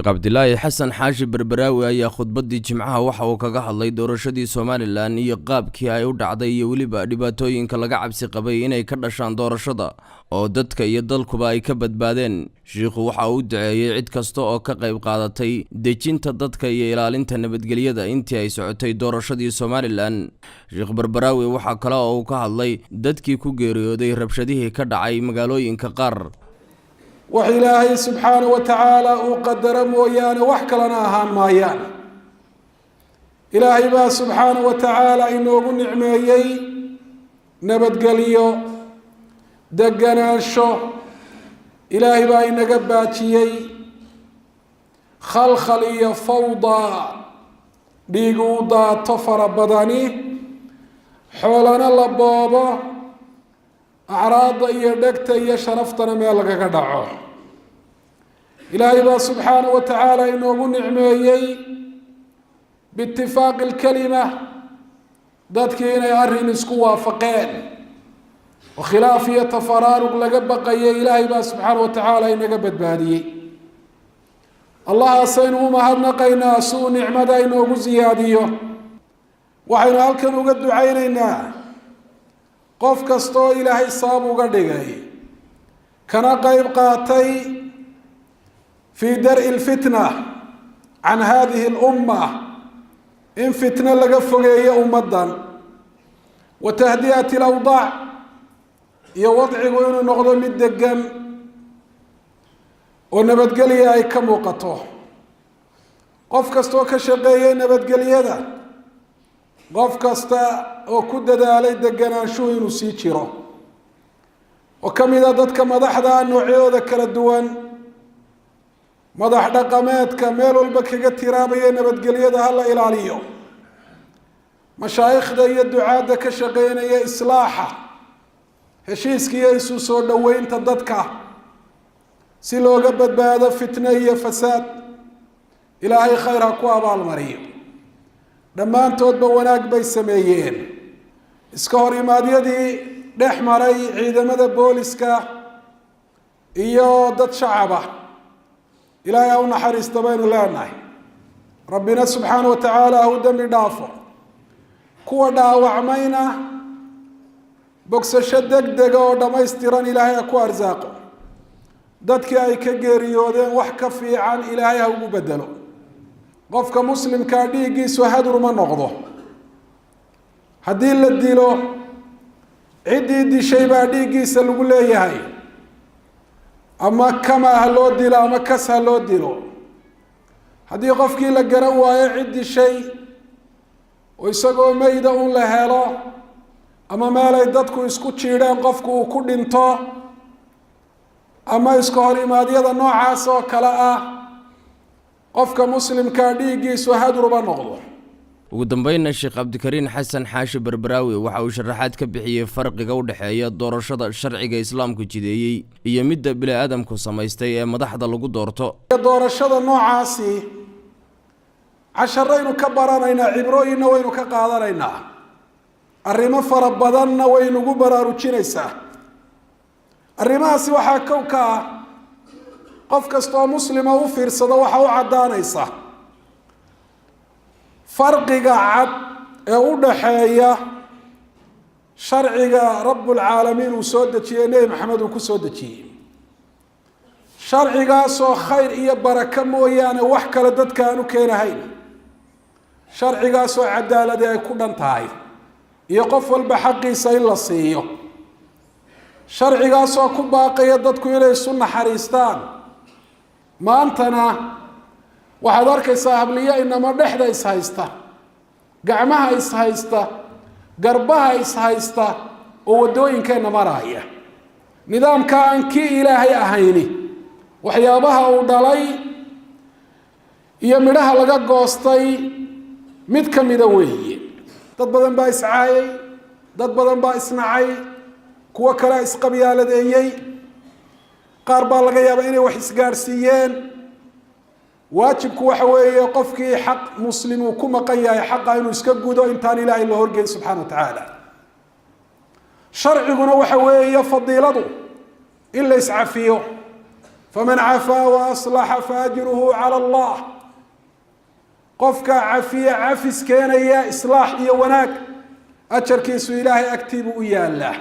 Sheekh Cabdilaahi Xasan Xaashi Berberaawi ayaa khudbaddii Jimcaha waxa uu kaga hadlay doorashadii Somalilan iyo qaabkii ay u dhacday iyo weliba dhibaatooyinka laga cabsi qabay inay ka dhashaan doorashada oo dadka iyo dalkuba ay ka badbaadeen. Shiikhu waxa uu u duceeyey cid kasta oo ka qayb qaadatay dejinta dadka iyo ilaalinta nabadgelyada intii ay socotay doorashadii Somalilan. Sheekh Berberaawi waxaa kale oo uu ka hadlay dadkii ku geeriyooday rabshadihii ka dhacay magaalooyinka qaar. Wax Ilaahay subxaana wa tacaala uu qadaro mooyaane, wax kalena ahaan maayaan. Ilaahay baa subxaana wa tacaala inoogu nicmeeyey nabadgelyo, deganaansho. Ilaahay baa inaga baajiyey khalkhal iyo fawda, dhiig uu daato fara badani, xoolana la boobo, acraadda iyo dhegta iyo sharaftana meel lagaga dhaco. Ilaahay baa subxaana wa tacaala inoogu nicmeeyey biitifaaqi alkalima, dadkii inay arrin isku waafaqeen oo khilaaf iyo tafaraaruq laga baqayay Ilaahay baa subxaana wa tacaala inaga badbaadiyey. Allahaasaynu u mahadnaqaynaa si uu nicmada inoogu siyaadiyo. Waxaynu halkan uga ducaynaynaa qof kasta oo Ilaahay sabab uga dhigay kana qeyb qaatay fii dar'i lfitna can hadihi lumma, in fitno laga fogeeyo ummaddan, wa tahdi'ati alawdaac, iyo wadcigu inuu noqdo mid degan oo nabadgelya ay ka muuqato. Qof kasta oo ka shaqeeyay nabadgelyada, qof kasta oo ku dadaalay deganaanshuhu inuu sii jiro, oo ka mid a dadka madaxda noocyadooda kala duwan, madax dhaqameedka meel walba kaga tiraabaya nabadgelyada hala ilaaliyo, mashaayikhda iyo ducaadda ka shaqeynaya islaaxa, heshiiska iyo isu soo dhoweynta dadka si looga badbaado fitno iyo fasaad, Ilaahay khayr ha ku abaalmariyo. Dhammaantoodba wanaag bay sameeyeen. Iska hor imaadyadii dhex maray ciidamada booliska iyo dad shacaba, Ilaahay ha u naxariista baynu leenahay, Rabbina subxaana wa tacaala ha u dembi dhaafo. Kuwa dhaawacmayna bogsasho deg dega oo dhammaystiran Ilaahay ha ku arsaaqo. Dadkii ay ka geeriyoodeen wax ka fiican Ilaahay ha ugu bedelo. Qofka muslimkaa dhiiggiisu hadur ma noqdo. Haddii la dilo, ciddii dishay baa dhiiggiisa lagu leeyahay, ama kama ha loo dilo ama kas ha loo dilo. Haddii qofkii la garan waayo cid dishay oo isagoo meyda un la helo, ama meelay dadku isku jiidheen qofku uu ku dhinto, ama iska hor imaadyada noocaas oo kale ah, qofka muslimkaa dhiiggiisu hadruba noqdo. Ugu dambeynna, Sheekh Cabdikariin Xasan Xaashi Berberaawi waxa uu sharaxaad ka bixiyey farqiga u dhexeeya doorashada sharciga Islaamku jideeyey iyo midda bini-aadamku samaystay ee madaxda lagu doorto. Doorashada noocaasi casharaynu ka baranaynaa, cibrooyinna waynu ka qaadanaynaa, arrimo fara badanna waynugu baraarujinaysaa. Arrimahaasi waxaa kow ka ah, qof kasta oo muslima u fiirsado waxa u caddaanaysa farqiga cad ee u dhaxeeya sharciga Rabbulcaalamiin uu soo dejiyey, Nebi Maxamed uu ku soo dejiyey, sharcigaasoo khayr iyo barako mooyaane wax kale dadka aan u keenahayn, sharcigaasoo cadaaladi ay ku dhan tahay iyo qof walba xaqiisa in la siiyo, sharcigaasoo ku baaqaya dadku inay isu naxariistaan. Maantana waxaad arkaysaa habliyo inamo dhexda ishaysta, gacmaha ishaysta, garbaha ishaysta oo waddooyinkeenna maraaya. Nidaamka aan kii Ilaahay ahayni waxyaabaha uu dhalay iyo midhaha laga goostay mid ka mida weeye. Dad badan baa iscaayay, dad badan baa isnacay, kuwo kalea isqabyaaladeeyey, qaar baa laga yaabaa inay wax isgaadhsiiyeen. Waajibku waxa weeye qofkii xaq muslim uu ku maqan yahay xaqa inuu iska gudo intaan Ilaahay la horgeyn subxana wa tacaala. Sharciguna waxa weeye fadiiladu in la iscafiyo. Faman cafaa wa aslaxa faajruhu cala allah. Qofka cafiya, cafis keenaya, islaax iyo wanaag, ajarkiisu Ilaahay agtiibuu u yaalaa.